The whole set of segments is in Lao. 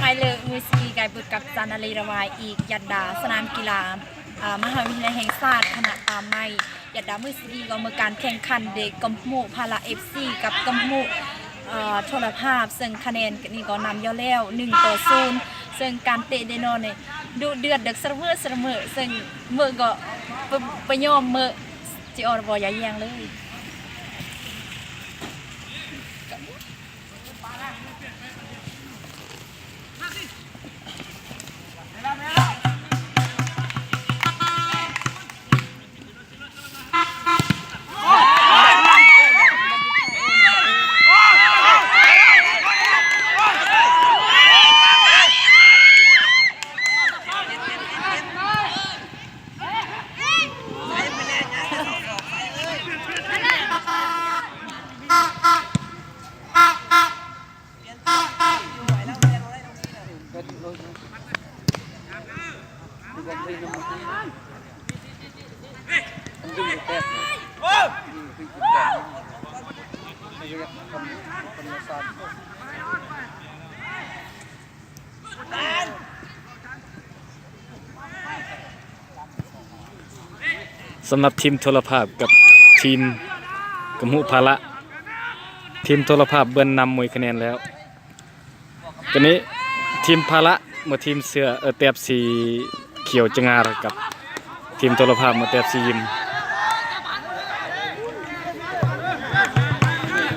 ໄປເລີຍ ມື້ສະກີກາຍບຸດກັບຈັນນະເລລະວາຍອີກ ຍັດດາສະໜາມກິລາ ອາ ມະຫາວິທະຍາໄລແຫ່ງຊາດ ຄະນະປ່າໄມ້ ຍັດດາມື້ສະກີກໍເມືອການແຂ່ງຂັນເດ ກຳໂມພາລະເອັບຊີ ກັບກຳໂມ ເອີ ໂທລະພາບ ເຊິ່ງຄະແນນນີ້ກໍນຳຢູ່ແລ້ວ ໜຶ່ງຕໍ່ສູນ ເຊິ່ງການເຕະເດນອນນີ້ດຸເດືອດເດິກສະເໝີສະເໝີ ເຊິ່ງເມີກໍໄປ ໄປຍອມເມີ ຈິອອນບໍ່ຢາແຍງເລີຍ. ສຳລັບທີມໂທລະພາບກັບທີມກຳໂມພາລະ ທີມໂທລະພາບເບືອນນຳໝົດຄະແນນແລ້ວ. ຕອນນີ້ທີມພາລະ ເມືອທີມເສື້ອ ເອີ ແຖບສີຂຽວຈະງາ ກັບທີມໂທລະພາບ ເມືອແຖບສີຍິມ.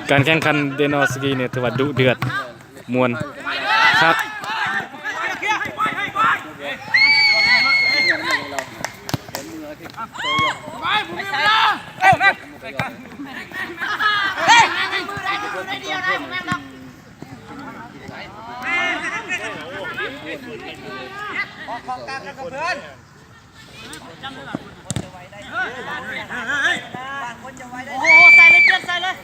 ການແຂ່ງຂັນເດນອສະກີນີ້ຖືວ່າດຸເດືອດ ມ່ວນຄັກ. ໂອ້ໂຫ ໃສ່ເລີຍ ປ່ຽນໃສ່ເລີຍ.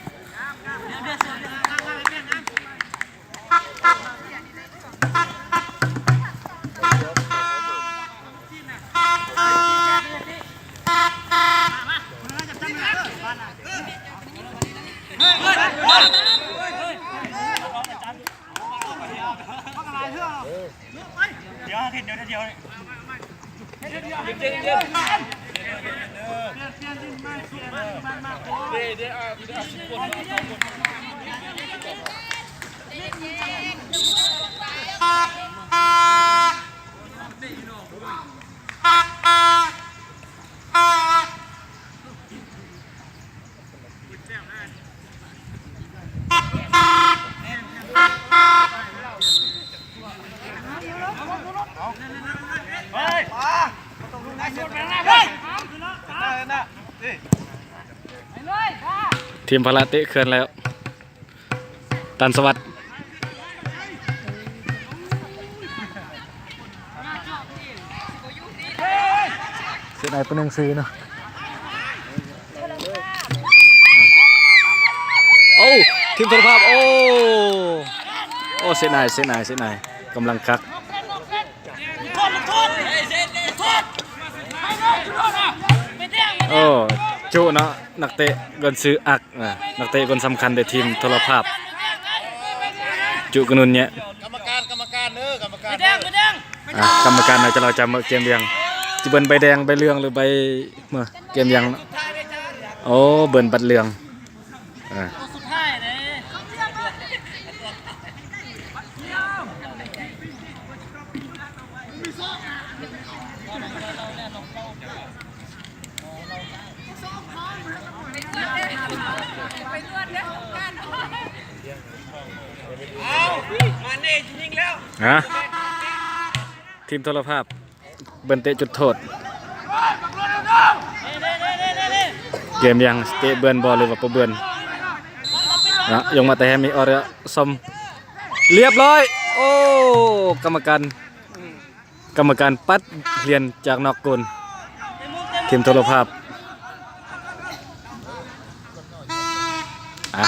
ທີມພາລະເຕະເຄື່ອນແລ້ວ. ຕັນສະຫວັດ ເສຍດາຍປານໜັງສືເນາະ. ໂອ້ ທີມໂທລະພາບ ໂອ້ ໂອ້ ເສຍດາຍ ເສຍດາຍ ເສຍດາຍ ກຳລັງຄັກ. ໂອ້ ຈຸເນາະ ນັກເຕະກອນຊື່ອັກ ອາ ນັກເຕະຄົນສຳຄັນໃນທີມໂທລະພາບ ຈຸກະນຸນແຍະ. ກຳມະການ ກຳມະການເດີ ກຳມະການເດີ ອາ ກຳມະການໜ້າຈະເລົ່າຈຳເກມວຽງ ຊິເບິ່ນໃບແດງ ໃບເຫຼືອງ ຫຼື ໃບ ເມື່ອ ເກມວຽງ. ໂອ້ ເບິ່ນບັດເຫຼືອງ ອາ ຮະ ທີມໂທລະພາບ ເບິ່ນເຕະຈຸດໂທດ ເກມຍັງ ເຕະເບິ່ນບໍ່ ຫຼືວ່າບໍ່ເບິ່ນ ນະ ຍົງມາແຕ່ແຮມມີອອເຣຍຊອມ ລຽບຮ້ອຍ. ໂອ້ ກຳມະການ ກຳມະການປັດລຽນຈາກນອກໂກນ ທີມໂທລະພາບ ອາ.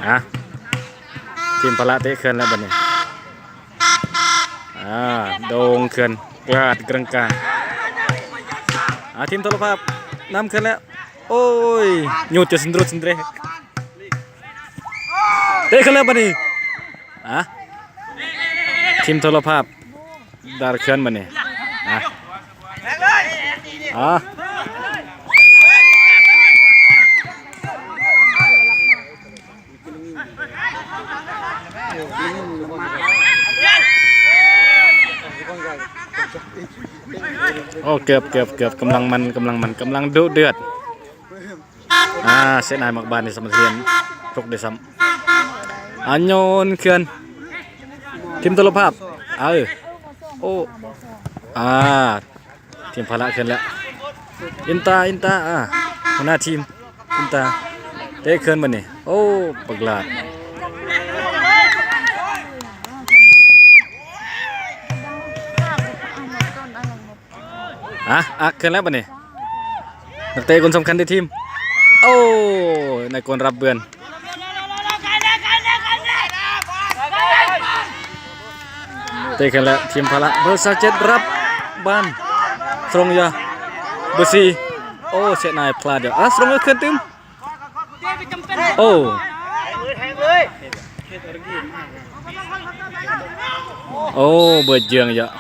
ອ ອ່ະ ທີມພະລະເຕະເຄື່ອນແລ້ວບັດນີ້ ອ່າ ໂດ່ງເຄື່ອນ ກາດກະລັງກາ ອ່າ ທີມໂທລະພາບນຳເຄື່ອນແລ້ວ ໂອ້ຍ ຍູດຈະຊິນຣຸດຊິນເດ ເຕະເຄື່ອນແລ້ວບັດນີ້ ອ່ະ ທີມໂທລະພາບ ດາດເຄື່ອນບັດນີ້ ອ່ະ ອ່ະ ໂອ້ ເກືອບ ເກືອບ ເກືອບ ກຳລັງມັນ ກຳລັງມັນ ກຳລັງດຸເດືອດ. ອ່າ ເສຍນາຍໝາກບານນີ້ສຳມາທຽນ ຕົກໄດ້ຊ້ຳ ອ່າ ໂຍນເຄື່ອນ ທີມໂທລະພາບ ເອີ ໂອ້ ອ່າ ທີມພະລະເຄື່ອນແລ້ວ ອິນຕາ ອິນຕາ ອ່າ ຫົວໜ້າທີມ ອິນຕາ ເຕະເຄື່ອນບັດນີ້ ໂອ້ ປາກຫຼາດ ອ່ະ ອັກເຄື່ອນແລ້ວບັດນີ້ ນັກເຕະຄົນສຳຄັນໃນທີມ ໂອ້ ນາຍກົນຮັບເບືອນ ເຕະເຄື່ອນແລ້ວ ທີມພະລະ ເບີຊາວເຈັດ ຮັບບານ ສະຫຼົງຢາ ເບີສີ່ ໂອ້ ເສຍນາຍພລາດຢູ່ ອ່ະ ສະຫຼົງເຄື່ອນຕື່ມ ໂອ້ ໂອ້ ເບີເຈືອງເຍາະ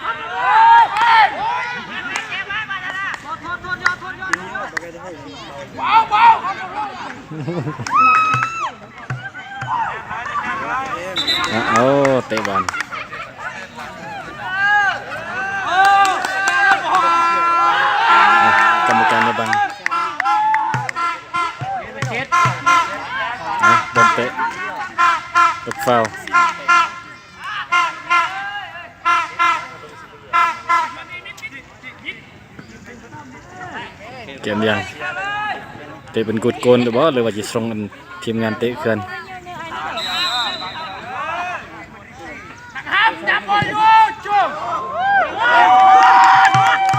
ອ່ະ ໂອ້ ເຕະບອນ ອ່ະ ກຳມະການມາບັງ ອ່ະ ບອນເຕະ ຕົກຟາວ ກຽມຍັງ ເຕະເປັນກຸດໂກນຫຼືບໍ່ ຫຼືວ່າຊິສົ່ງອັນທີມງານເຕະເຄື່ອນ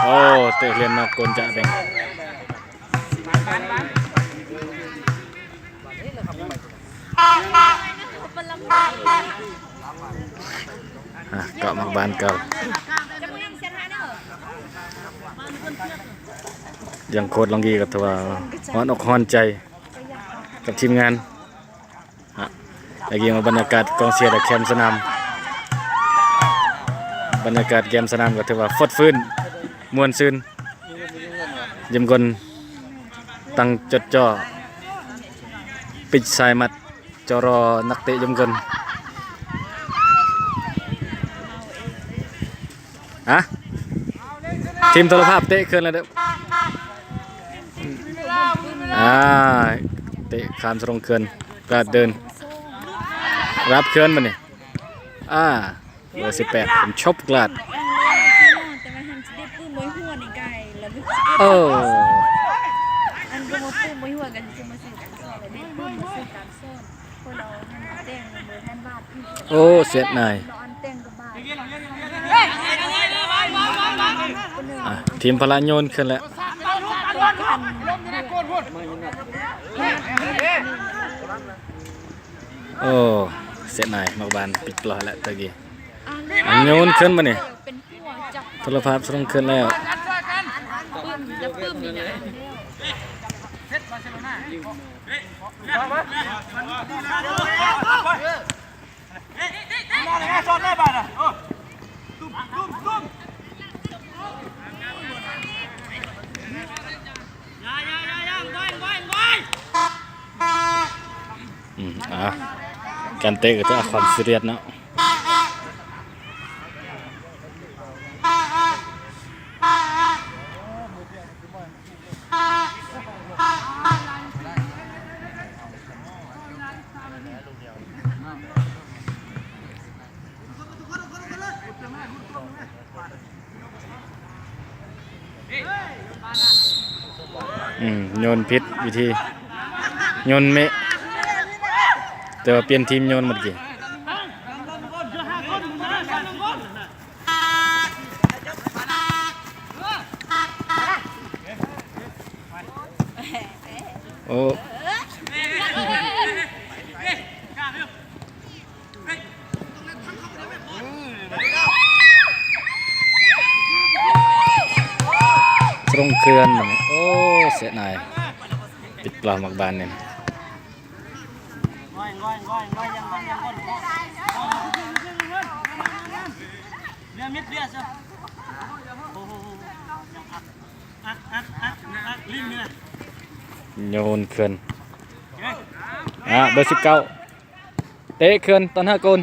ໂອ້ ເຕະເລ່ນນອກໂກນຈະແດງ. ອ່ະ ເກາະໝາກບານເກົ່າ ຢ່າງໂຄດລອງກີກໍຖືວ່າຮ້ອນອົກຮ້ອນໃຈກັບທີມງານ ອ່ະ ລະກີວ່າບັນຍາກາດກອງເຊຍແຖວແຄມສະໜາມ ບັນຍາກາດແຄມສະໜາມກໍຖືວ່າຟົດຟື້ນ ມ່ວນຊື່ນ ຢ້ຽມກົນ ຕັ້ງຈົດຈໍ່ ປິດສາຍມັດ ຈໍ່ລໍນັກເຕະຢ້ຽມກົນ ອ່ະ ທີມໂທລະພາບເຕະເຄື່ອນແລ້ວເດີ ອ່າ ເຕະຂ້າມສະຫຼົງເຄື່ອນ ກາດເດີນ ຮັບເຄື່ອນບັດນີ້ ອ່າ ເບີສິບແປດ ເປັນຊົບກລາດ ໂອ້ ໂອ້ ເສຍນາຍ ອ່ະ ທີມພະລະໂຍນຂຶ້ນແລ້ວ ໂອ້ ເສຍນາຍ ໝາກບານປິດປອຍແລ້ວຕະກີ້ ໂຍນຂຶ້ນມານີ້ ໂທລະພາບສົ່ງຄືນແລ້ວ ອືມ ອ່າ ການເຕະກໍຖືວ່າຄວາມຊີຣຽສເນາະ. ອືມ ໂຍນຜິດວິທີ ໂຍນເມະ ແຕ່ວ່າປ່ຽນທີມໂຍນໝົດກີ້. ໂອ້ ເພື່ອນມັນ ໂອ້ ເສຍໜາຍ ຕິດກລາວໝາກບານນີ້. ໂຍນເຄື່ອນ ອ່າ ເບີສິບເກົ້າ ເຕະເຄື່ອນຕອນຫ້າໂກນ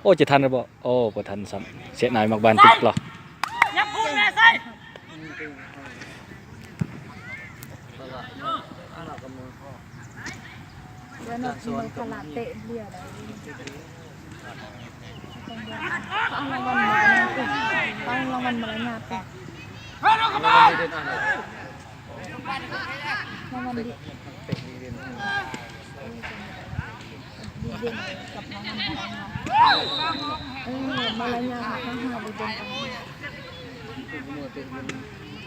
ໂອ້ ຈະທັນຫຼືບໍ່? ໂອ້ ບໍ່ທັນຊ້ຳ ເສຍໜາຍໝາກບານຕິດກລາວ. ເດີນອອກມືພະລາເຕະເບຍໄດ້ ຕ້ອງເບິ່ງ ເອົາລາງວັນມາ ເອົາລາງວັນມາລະຍາດ ລາງວັນດີ ດີເດັ່ນກັບລາງວັນມາລະຍາດ ເອີ ມາລະຍາດ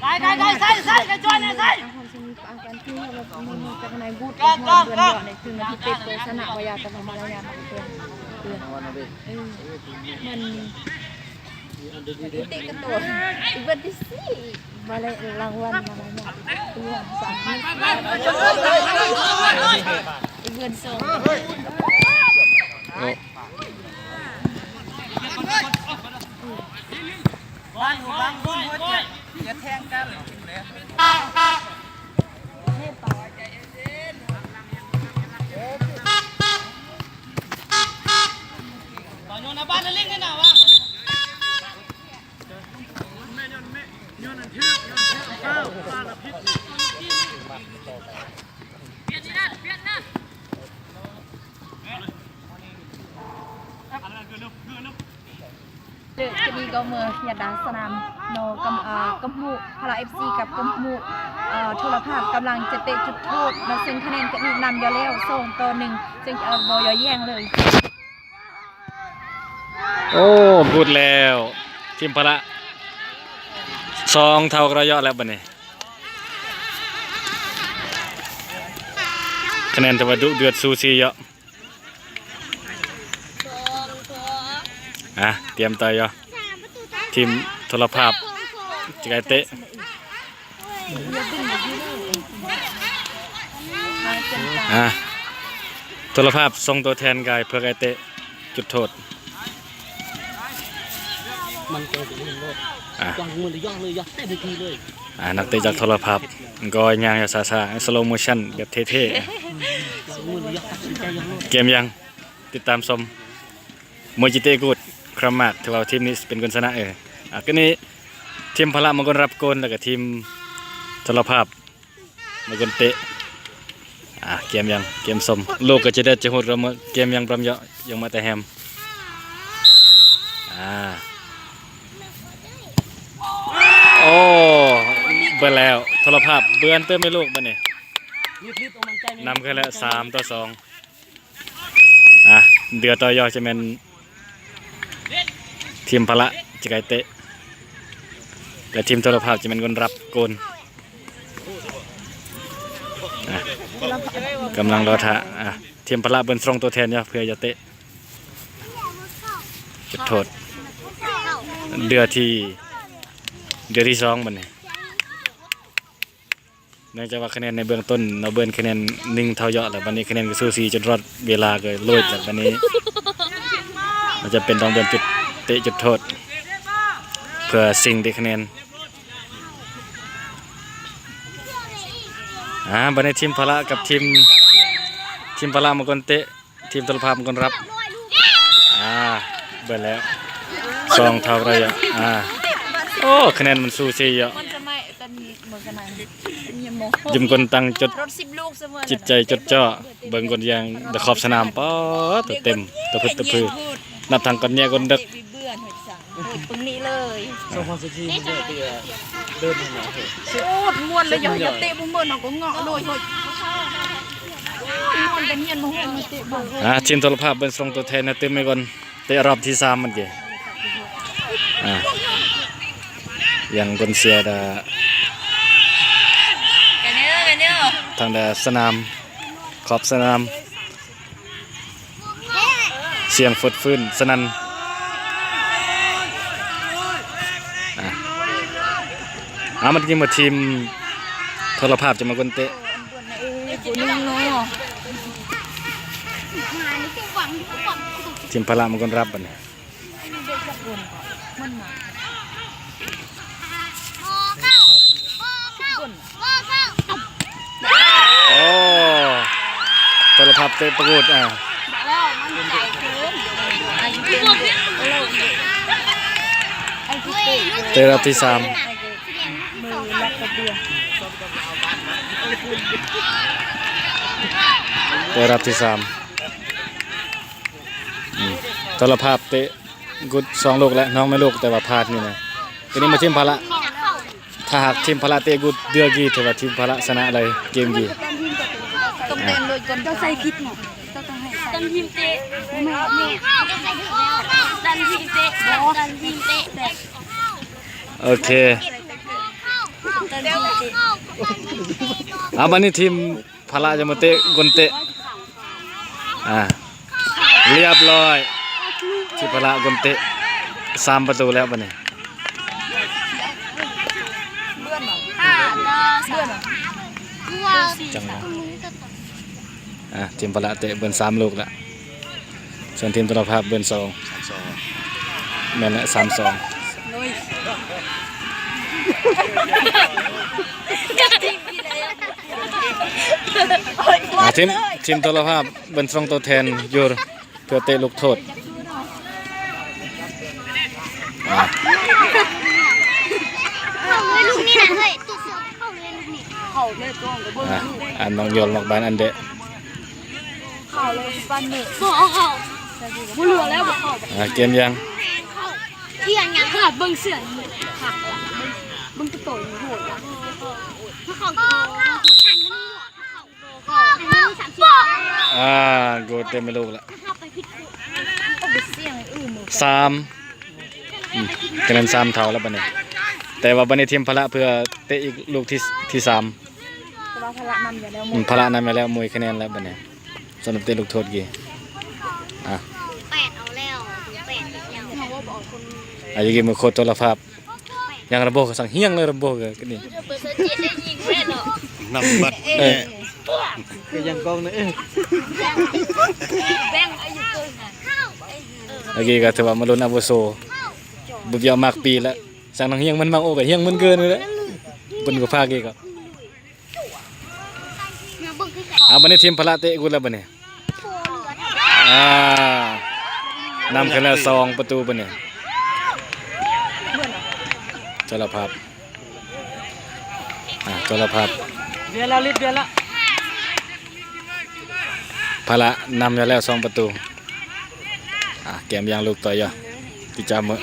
ໄດ້ ໄດ້ ໄດ້ ໃສ່ ໃສ່ ໃຫ້ຊ່ວຍແດ່ ໃສ່ ອາຫານທີ່ມີປະກັນທີ່ເຮົາລະມືຈັກໃນບູດ ກອງ ກອງ ກອງ ໃນຄືນວັນທີເຈັດ ໂຄສະນາ ວະຍາ ຕະ ມາລະຍາ ເອີ ມັນ ເຕະກັນໂຕ ອີກເບິດຕິຊິ ມາລະ ລາງວັນມາລະຍາດ ເພື່ອນສາມ ອີກເບິດສອງ ໂອ້ ບາງ ບາງຄົນເພິ່ນຈະ ຈະແທງກັນ ເລີກຈະມີກໍເມືອຍາດາສະໜາມເນາະ ກຳ ເອີ ກຳໂພກພະລາເອັບຊີ ກັບກຳໂພກ ເອີ ໂທລະພາບກຳລັງຈະເຕະຈຸດໂທດເນາະ ເຊິ່ງຄະແນນກໍນຳຢູ່ແລ້ວ ສອງຕໍ່ໜຶ່ງ ເຊິ່ງ ເອີ ບໍ່ຍ້ອຍແຍ່ງເລີຍ. ໂອ້ ກູດແລ້ວ ທີມພະລະ ສອງເທົ່າກະເຍາະແລ້ວບັດນີ້ ຄະແນນຖືວ່າດຸເດືອດສູສີເຍາະ. ອ່ະ ຕຽມຕໍ່ຢູ່ ທີມໂທລະພາບ ຈະໄກເຕະ ອ່ະ ໂທລະພາບສົ່ງຕົວແທນກາຍເພື່ອໄກເຕະຈຸດໂທດ. ມັນເກີດຂຶ້ນໂລດ ອ່ະ ກາງມືລະຍອງເລີຍ ຢາກເຕະເວທີເລີຍ ອ່າ ນັກເຕະຈາກໂທລະພາບກໍຍ່າງຢ່າງຊ້າໆ ສະໂລໂມຊັນແບບເທ່ໆ ອືມ ກາງມືລະຍອງ ຕັດສິນໃຈຢ່າງໂລດ ເກມຍັງ ຕິດຕາມຊົມ ໂມຈິເຕະກູດ ຄຣາມມາດ ຖືວ່າທີມນີ້ເປັນຄົນຊະນະ ເອີ ອ່າ ກໍນີ້ທີມພະລະມັງກົນຮັບໂກນ ແລ້ວກໍທີມໂທລະພາບ ມາກົນເຕະ ອ່າ ກຽມຍັງ ກຽມສົມ ລູກກໍຈະໄດ້ຈະໂຫດກວ່າເມື່ອ ກຽມຍັງບຣຳເຍາະ ຍັງມາແຕ່ແຮມ ອ່າ ໂອ້ ເບິດແລ້ວ ໂທລະພາບເບືອນເຕີມໃຫ້ລູກບັດນີ້ ນຳຂຶ້ນແລ້ວ ສາມຕໍ່ສອງ. ອ່ະ ເດືອຕໍ່ຢອກຈະແມ່ນທີມພະລະຈະໄກເຕະ ແລະ ທີມໂທລະພາບຈະແມ່ນຄົນຮັບໂກນ ອ່ະ ກຳລັງລໍຖ້າ ອ່ະ ທີມພະລະເບິ່ງສົ່ງຕົວແທນຢູ່ ເພື່ອຈະເຕະຈຸດໂທດ ເດືອທີ່ ເດືອທີ່ສອງບັດນີ້. ເນື່ອງຈາກວ່າຄະແນນໃນເບື້ອງຕົ້ນເນາະ ເບິ່ງຄະແນນໜຶ່ງເທົ່າເຍາະແລ້ວ ບັດນີ້ຄະແນນກໍສູສີຈົນຮອດເວລາກໍໂລດແລ້ວ ບັດນີ້ມັນຈະເປັນຕ້ອງເບິ່ງຈຸດເຕະຈຸດໂທດ ເພື່ອຊິງໄດ້ຄະແນນ ອ່າ ບັດນີ້ທີມພະລະກັບທີມ ທີມພະລະມັງກອນເຕະ ທີມໂທລະພາບມັງກອນຮັບ ອ່າ ເບິດແລ້ວ ສອງເທົ່າໄດ້ ອ່າ ໂອ້ ຄະແນນມັນສູສີເນາະ ຢືນກົນຕັງຈົດ ຈິດໃຈຈົດຈໍ້ ເບິ່ງກົນຢ່າງແຕ່ຂອບສະໜາມ ປາດ ໂຕເຕັມ ຕະພຶດຕະພື ນັບທັງກ່ອນແຍກກ່ອນເດິກ ໂອ້ ມ່ວນເລີຍ ຢ່າເຕະບໍ່ມ່ວນ ເຮົາກໍເງາະໂລດ ໂອ້ຍ ມ່ວນແຕ່ຮຽນບໍ່ຮູ້ ມາເຕະບານ ອ່າ ທີມໂທລະພາບເບິ່ງສົ່ງຕົວແທນນະ ຕື່ມໄວ້ກ່ອນ ເຕະຮອບທີສາມມັນເກ ອ່າ ຍັງກົນເຊຍດາ ທາງດານສະໜາມ ຂອບສະໜາມ ສຽງຟົດຟື້ນສະໜັ່ນ ອ່າ ເອົາ ມາກິນມາທີມໂທລະພາບຈະມາກົນເຕະ. ທີມພະລະມາກົນຮັບບັດນີ້. ໂອ້ ໂທລະພາບເຕະປະກູດ ອ່າ ເຕະລອບທີສາມ. ເຕະລອບທີສາມ. ອືມ ໂທລະພາບເຕະກຸດສອງລູກແລ້ວ ນ້ອງແມ່ລູກ ແຕ່ວ່າພາດນີ້ນະ. ຕົວນີ້ມາທີມພະລະ ຖ້າຫາກທີມພະລະເຕະກຸດເດືອກີ້ ຖືວ່າທີມພະລະຊະນະເລີຍເກມນີ້. ຕ້ອງແຕ່ງໂດຍກ່ອນ ເຈົ້າໃສ່ຜິດເນາະ ເຈົ້າຕ້ອງໃຫ້ໃສ່ ຕັນທີມເຕະ ຕັນທີມເຕະ ຕັນທີມເຕະ. ໂອເຄ ເອົາ ບັດນີ້ທີມ ພະລະຈະມາເຕະ ກົນເຕະ ອ່າ ລຽບຮ້ອຍ ທີມພະລະກົນເຕະສາມປະຕູແລ້ວບັດນີ້. ອ່າ ທີມພະລະເຕະເບິ່ນສາມລູກແລ້ວ. ສ່ວນທີມໂທລະພາບເບິ່ນສອງ ສາມສອງ ແມ່ນແຫຼະ ສາມສອງ. ອ່າ ທີມ ທີມໂທລະພາບເບິ່ນສົ່ງຕົວແທນຢູ່ ເພື່ອເຕະລູກໂທດ. ອ່າ ເຂົ້າເລີຍລູກນີ້ນະເຮີ້ຍ ຕຸກເສືອເຂົ້າເລີຍລູກນີ້ ເຂົ້າເລີຍ ອ່າ ອັນນ້ອງຢອນ ມັກບານອັນເດະ ເຂົ້າເລີຍ ປັນມື ບໍ່ເອົາເຂົ້າ ບໍ່ເຫຼືອແລ້ວ ບໍ່ເຂົ້າ. ອ່າ ກຽມຍັງ ກຽມຍັງ ຂະໜາດເບິ່ງເສື້ອ ເບິ່ງແຕ່ໂຕຍັງໂຫດ ເຂົ້າ ເຂົ້າ ເຂົ້າ ອ່າ ໂກເຕັມໄປລູກລະ ສາມ ອືມ ຄະແນນສາມເທົ່າແລ້ວບັດນີ້. ແຕ່ວ່າບັດນີ້ທີມພະລະເພື່ອເຕະອີກລູກທີ ທີສາມ ແຕ່ວ່າພະລະນຳຢູ່ແລ້ວ ອືມ ພະລະນຳຢູ່ແລ້ວ ໝົຍຄະແນນແລ້ວບັດນີ້. ສຳລັບເຕະລູກໂທດກີ້ ອ່ະ ແປດເອົາແລ້ວ ແປດເອົາແລ້ວ ອາ ຢູ່ກີ້ມືໂຄດໂທລະພາບ ຍັງລະບໍ່ສັ່ງຮຽງເລີຍ ລະບໍ່ກະນີ້ ນຳບັດ ເອີ ຄືຍັງກ້ອງນະ ເອີ ແບ່ງອາຍຸເກີນນະ ເອີ ກີ້ກະຖືວ່າມາລຸ້ນອາວຸໂສ ບຸບຢາວມາກປີລະ ສັ່ງນັ່ງຮຽງມັນມັກໂອກະຮຽງມັນເກີນນີ້ແຫຼະ ເພິ່ນກະພາກອີກກະ ເອົາ ບັດນີ້ທີມພະລະເຕະກຸດແລ້ວບັດນີ້ ອ່າ ນຳຂຶ້ນແລ້ວສອງປະຕູບັດນີ້ ໂທລະພາບ ອ່າ ໂທລະພາບ ເບຍລະລິດ ເບຍລະ ພະລະນຳຢູ່ແລ້ວສອງປະຕູ ອ່າ ແກມຢ່າງລູກຕໍ່ຢູ່ ຕິຈາເມີ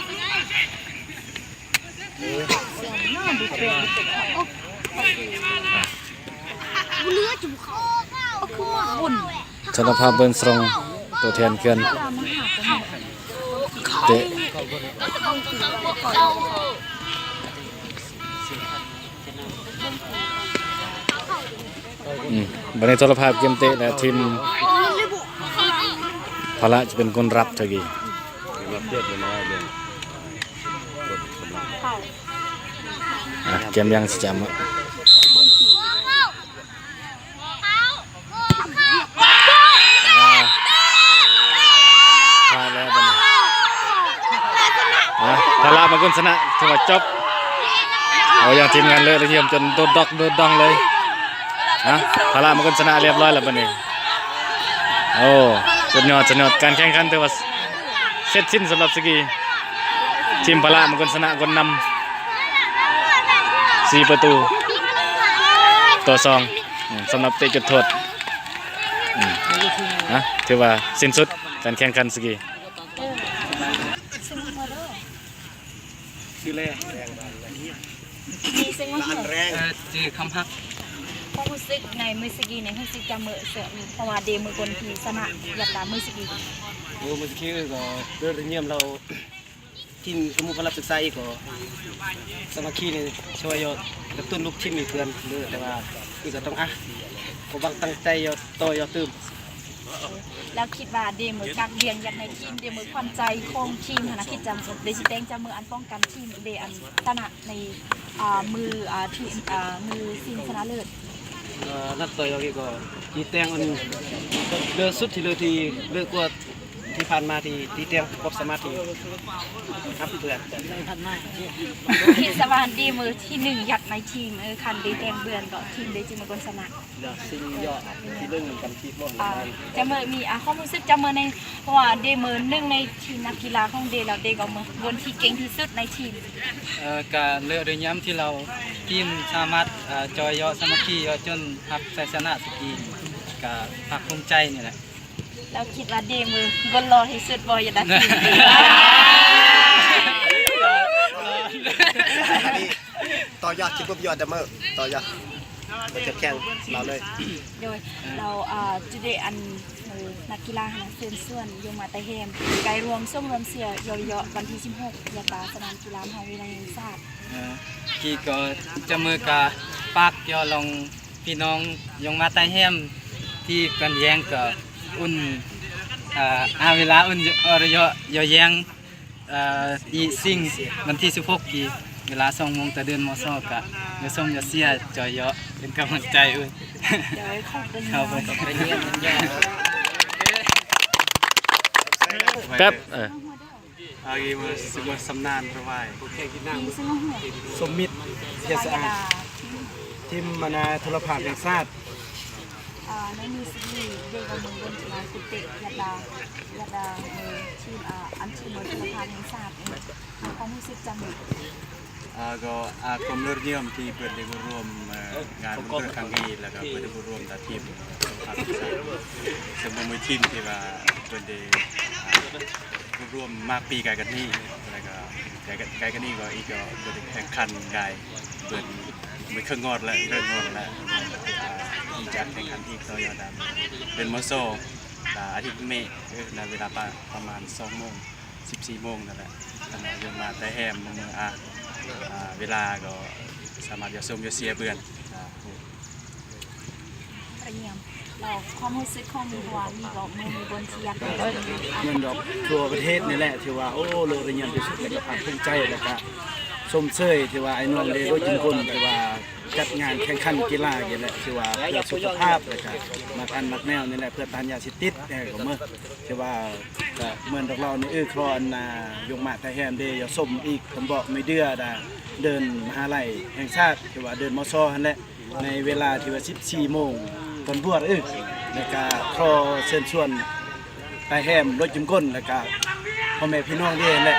ໂທລະພາບເບິ່ງສອງ ຕົວແທນເຂື່ອນ ເຕະ ອືມ ບັດນີ້ໂທລະພາບກຽມເຕະ ແລະ ທີມພະລະຈະເປັນຄົນຮັບເທື່ອກີ້ ອ່າ ກຽມຍັງຊິຈຳ ອ່າ ພາດແລ້ວບັດນີ້ ອ່າ ພະລະມາກຸນຊະນະ ຖືວ່າຈົບ ເອົາຢ່າງທີມງານເລີກລະຢ້ຽມຈົນໂດດດອກໂດດດອງເລີຍ ຮະ ພະລະມາກຸນຊະນະລຽບຮ້ອຍແລ້ວບັດນີ້ ໂອ້ ສຸດຍອດ ສຸດຍອດ ການແຂ່ງຂັນຖືວ່າເສັດສິ້ນສຳລັບສະກີ ທີມພະລະມາກຸນຊະນະ ຄົນນຳ ສີ່ປະຕູຕໍ່ສອງ ອືມ ສຳລັບເຕະຈຸດໂທດ ອືມ ນະ ຖືວ່າສິ້ນສຸດການແຂ່ງຂັນສະກີ ຊື່ແລ ມີເຊິ່ງວ່າ ເອີ ຊື່ຄຳຮັກ ຄວາມຮູ້ສຶກໃນມື້ສະກີນີ້ ຮູ້ສຶກຈະເມີເສີມ ເພາະວ່າເດມື້ຄົນທີ່ຊະນະ ຢາກຕາມມື້ສະກີ ໂອ້ ມື້ສະກີກໍເດີນຮຽມລາວ ທີມສະໝູພະລະສຶກສາອີກກໍສາມັກຄີນີ້ ຊ່ວຍກະຕຸ້ນລູກທີມອີກເທື່ອໜຶ່ງເດີ ແຕ່ວ່າຄືກະຕ້ອງ ອ່ະ ຄວາມຫວັງຕັ້ງໃຈ ຕໍ່ຢາຕື່ມ ແລ້ວຄິດວ່າເດເມີກັກວຽງຢາກໃນທີມ ເດເມີຂວັນໃຈຂອງທີມຫັ້ນນະ ຄິດຈະເດຊິແຕ່ງຈາກເມີອັນປ້ອງກັນທີມ ເດອັນຊະນະໃນ ອ່າ ມື້ ອ່າ ທີມ ອ່າ ມື້ຊິງຊະນະເລີດ. ເອີ ນັດຕໍ່ຍອດນີ້ກໍຕີແຕ່ງອັນເລີກສຸດທີ່ເລີກ ທີ່ເລີກກວ່າທີ່ຜ່ານມາ ທີ່ຕີແຕ່ງຄວາມສາມາດທີ່ຮັບເພື່ອນ. ຄິດຊະວ່າເດເມີທີໜຶ່ງຢາກໃນທີມ ເອີ ຄັນເດແຕ່ງເບືອນກໍທີມເດຊິເມີຄົນຊະນະ. ຊິງເຍາະທີໜຶ່ງກັນທີ່ພວກ ອ່າ ຈາເມີມີ ອ່າ ຄວາມຮູ້ສຶກຈາເມີໃນ ເພາະວ່າເດເມີໜຶ່ງໃນທີມນັກກິລາຂອງເດ ແລ້ວເດກໍເມີຄົນທີ່ເກັ່ງທີ່ສຸດໃນທີມ. ເອີ ກະເລີກໄດ້ຍາມທີ່ລາວທີມສາມາດ ເອີ ຈອຍເຍາະສາມັກຄີເຍາະຈົນຮັບໄຊຊະນະສະກີ ກະພາກພູມໃຈນີ້ແຫຼະ. ລາວຄິດວ່າເດເມີຄົນຫຼໍ່ທີ່ສຸດບໍ່ ຢູ່ໃນທີມ. ຕໍ່ຍອດ ຊິບຸບຍອດດາເມີ ຕໍ່ຍອດ ບໍ່ເຈັບແຂ້ງລາວເລີຍ. ໂດຍ ແລ້ວ ອ່າ ຈຸເດ ອັນ ເອີ ນັກກິລາຫັ້ນນະ ເຊີນຊວນຢົງມາໃຕ້ແຮມ ໄກລວມຊົມລວມເຊຍເຍາະໆ ວັນທີສິບຫົກ ຍາຕາ ສະໜາມກິລາມະຫາວິທະຍາໄລແຫ່ງຊາດ. ເອີ ກີກໍຈາເມີກະຝາກເຍາະລອງ ພີ່ນ້ອງຢົງມາໃຕ້ແຮມທີ່ເພິ່ນແຍງກໍອຸ່ນ ເອີ ອາເວລາອຸ່ນ ເອີ ເຍາະແຍງ ເອີ ອີຊິງວັນທີສິບຫົກ ທີ່ເວລາສອງໂມງຕະເດີ່ນ ມຊ ກະຢ່າຊົມຢ່າເຊຍ ຈອຍເຍາະເປັນກຳລັງໃຈເອີຍ. ໂດຍ ຂອບຄຸນ ເຂົ້າໄປ ແປັບ ເອີ. ອາ ເອີ ສຳນານ ຣະຫວ່າງ ສົມມິດ ເທດສະອາດ ທີມ ອັນນາ ໂທລະພາບແຫ່ງຊາດ. ອາ ໃນມື້ສິບນີ້ ເດກະເມືອງບົນຊະນາ ຄຸເຕະ ລະກະ ລະກະ ເອີ ທີມ ອາ ອັນທີມໂທລະພາບແຫ່ງຊາດ ຄວາມຮູ້ສຶກຈຳ ອາ ກໍ ອາ ຄວາມເລີດເຢີ່ມທີ່ເພິ່ນໄດ້ມາຮ່ວມ ເອີ ງານວັນເກີດຄັ້ງນີ້ ແລ້ວກໍເພິ່ນໄດ້ມາຮ່ວມກັບທີມໂທລະພາບແຫ່ງຊາດ ເຊິ່ງບໍ່ມີທີມທີ່ວ່າເພິ່ນໄດ້ ອາ ຮ່ວມມາປີກາຍກັນນີ້ ແລ້ວກໍກາຍກັນ ກາຍກັນນີ້ກໍອີກກໍບໍ່ໄດ້ແຂ່ງຂັນໄດ້ ເບິ່ງ ເບິ່ງເຄິ່ງງອດແລ້ວ ເຄິ່ງງອດແລ້ວ ອາ ທີ່ຈະແຂ່ງຂັນອີກຕໍ່ຍອດ ເດືອນ ເດືອນ ມສ ອາ ອາທິດເມ ເອີ ໃນເວລາປະ ປະມານສອງໂມງ ສິບສີ່ໂມງນັ້ນແຫຼະ ອັນນັ້ນຢູ່ມາແຕ່ແຮມເມືອງ ອາ ອາ ເວລາກໍສາມາດຢາຊົມຢາເຊຍເພື່ອນ ອາ ລະຍຽມ ແລ້ວຄວາມຮູ້ສຶກຂອງມີເພາະວ່າມີກໍເມືອງມີບົນທີ່ຢາກໄດ້ ແມ່ນດອກ ທົ່ວປະເທດນີ້ແຫຼະ ຖືວ່າ ໂອ້ ໂລດລະຍຽມທີ່ສຸດ ແລ້ວກໍພາກພູມໃຈ ແລ້ວກໍຊົມເຊີຍ ທີ່ວ່າໄອ້ນ້ອງເດໂຣຈິງກົນ ທີ່ວ່າຈັດງານແຂ່ງຂັນກິລານີ້ແຫຼະ ທີ່ວ່າເພື່ອສຸຂະພາບ ແລ້ວກໍມັກອັນມັກແນວນີ້ແຫຼະ ເພື່ອຕ້ານຢາເສບຕິດ ແຕ່ກໍເມີ ທີ່ວ່າກໍເໝືອນດອກເຫຼົ່ານີ້ ເອີ ຂໍອັນນາ ຢົງມາໃຕ້ແຮມເດ ຢາຊົມອີກ ຄຳບອກມີເດືອດາ ເດີ່ນມະຫາໄລແຫ່ງຊາດ ທີ່ວ່າເດີ່ນ ມສ ຫັ້ນແຫຼະ ໃນເວລາທີ່ວ່າສິບສີ່ໂມງຕອນບວດ ເອີ ແລ້ວກະຂໍເຊີນຊວນໃຕ້ແຮມໂລດຈິງກົນ ແລ້ວກະພໍ່ແມ່ພີ່ນ້ອງເດ້ແຫຼະ